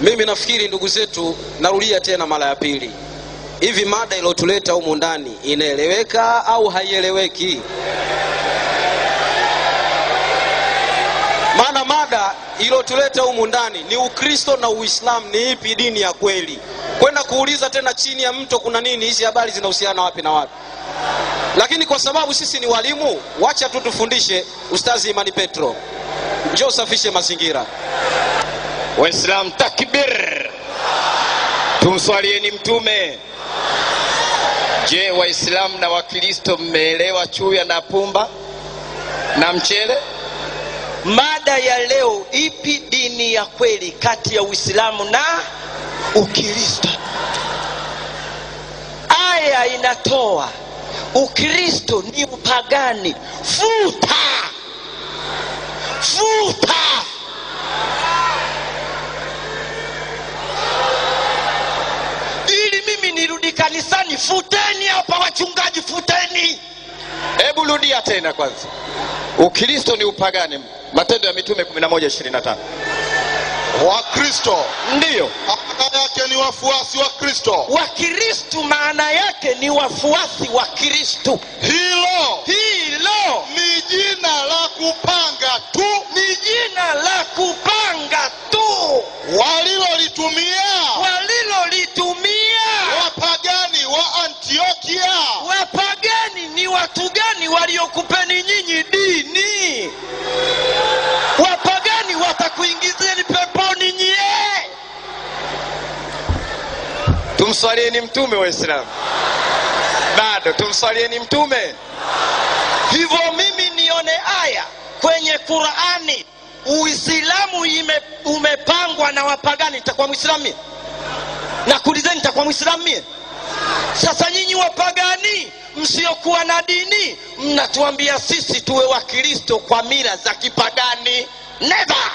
Mimi nafikiri ndugu zetu, narudia tena mara ya pili, hivi mada iliyotuleta humu ndani inaeleweka au haieleweki? Maana mada iliyotuleta humu ndani ni Ukristo na Uislamu, ni ipi dini ya kweli? Kwenda kuuliza tena chini ya mto kuna nini, hizi habari zinahusiana wapi na wapi? Lakini kwa sababu sisi ni walimu, wacha tu tufundishe. Ustazi Imani Petro, njoo usafishe mazingira. Waislamu takbir, tumswalieni Mtume. Je, Waislamu na Wakristo mmeelewa chuya na pumba na mchele? Mada ya leo, ipi dini ya kweli kati ya Uislamu na Ukristo? Aya inatoa Ukristo ni upagani. Futa! Futa! Ili mimi nirudi kanisani, futeni hapa wachungaji, futeni. Hebu rudia tena kwanza. Ukristo ni upagani. Matendo ya Mitume 11:25. Wakristo ndiyo maana yake ni wafuasi wa Kristo. Wakristo maana yake ni wafuasi wa Kristo. Hilo ni jina la kupanga tu, ni jina la kupanga tu walilolitumia wapagani wa Antiokia. Wapagani ni watu gani waliokupeni nyinyi dini? Wapagani watakuingizeni peponi nyie. Tumswalieni Mtume Waislamu. Bado tumswalieni Mtume. Hivyo mimi nione aya kwenye Qur'ani, Uislamu umepangwa na wapagani, nitakuwa Muislamu mie? Nakuulizeni, nitakuwa Muislamu mie? Sasa nyinyi wapagani msiokuwa na dini mnatuambia sisi tuwe Wakristo kwa mila za kipagani. Never.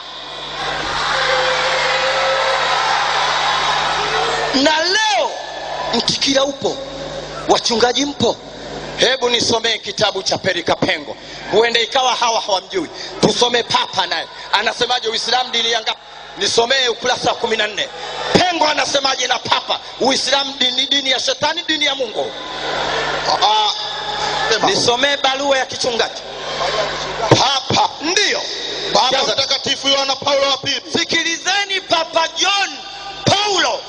Na leo mtikira upo, wachungaji mpo. Hebu nisomee kitabu cha Perikapengo, huenda ikawa hawa hawamjui. Tusome Papa naye anasemaje Uislamu dini ya ngapi? Nisomee ukurasa wa 14. Pengo anasemaje na Papa? Uislamu dini ya shetani, dini ya Mungu. Nisomee barua ya kichungaji. Papa ndiyo Baba Mtakatifu Yohana Paulo wa Pili. Sikilizeni, Papa John Paulo,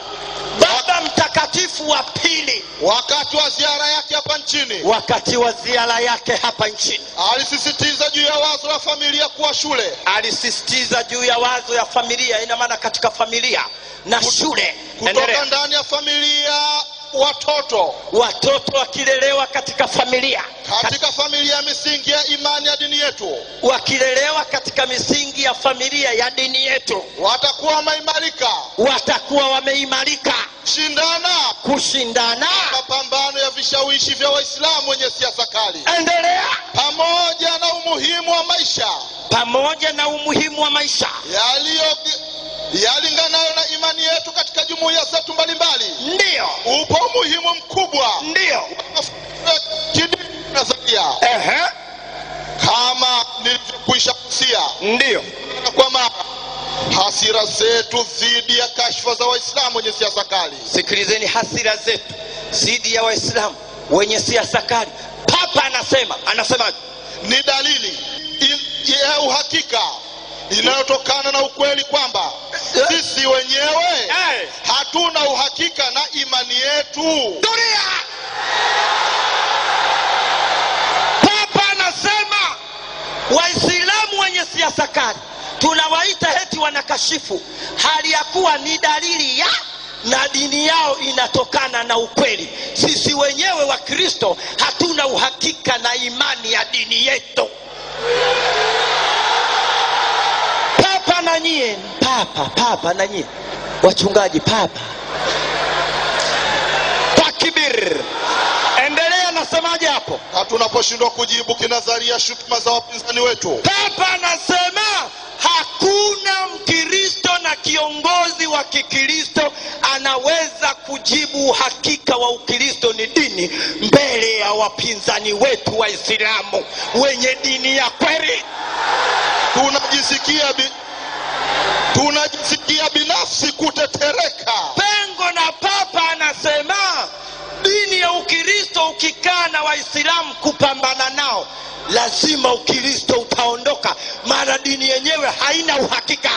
Baba Mtakatifu wa Pili, wakati wa ziara yake hapa nchini, wakati wa ziara yake hapa nchini, alisisitiza juu ya wazo la familia kuwa shule. Alisisitiza juu ya wazo ya familia, ina maana katika familia na shule. Kutoka ndani ya familia watoto wakilelewa katika familia, katika familia misingi ya imani ya dini yetu, wakilelewa katika misingi ya familia ya dini yetu, watakuwa wameimarika, watakuwa wameimarika kushindana mapambano ya vishawishi vya Waislamu wenye siasa kali. Endelea. Pamoja na umuhimu wa maisha, pamoja na umuhimu wa maisha yalinganayo na imani yetu katika jumuiya zetu mbalimbali, ndio upo umuhimu mkubwa, ndio nadharia kama nilivyokwisha kusia, ndio kwa mara hasira zetu dhidi ya kashfa za Waislamu wenye siasa kali. Sikilizeni, hasira zetu dhidi ya Waislamu wenye siasa kali. Papa anasema, anasemaje? Ni dalili ya uhakika inayotokana na ukweli kwamba sisi wenyewe hatuna uhakika na imani yetu. Tulia. Papa anasema Waislamu wenye siasa kali tunawaita heti wanakashifu, hali ya kuwa ni dalili ya na dini yao inatokana na ukweli. Sisi wenyewe wa Kristo hatuna uhakika na imani ya dini yetu. Papa na nyie, papa na nyie wachungaji, papa. Takbir. Endelea, nasemaje hapo? Na tunaposhindwa kujibu kinadharia shutuma za wapinzani wetu, Papa anasema hakuna Mkristo na kiongozi wa Kikristo anaweza kujibu uhakika wa Ukristo ni dini mbele ya wapinzani wetu Waislamu wenye dini ya kweli. Tunajisikia binafsi kutetea Lazima Ukristo utaondoka, maana dini yenyewe haina uhakika.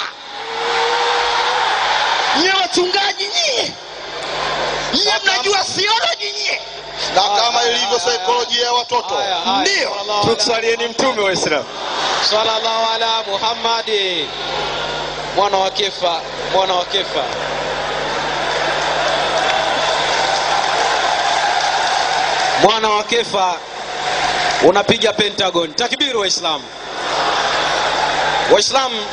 Nyie wachungaji nyie, nyie mnajua theology nyie. Na kama ilivyo saikolojia ya watoto. Ndio. Tuswalieni mtume wa Islam. Sallallahu ala Muhammadi. Mwana wa Kefa, mwana wa Kefa. Mwana wa Kefa unapiga Pentagon. Takbiru Waislamu. Waislamu.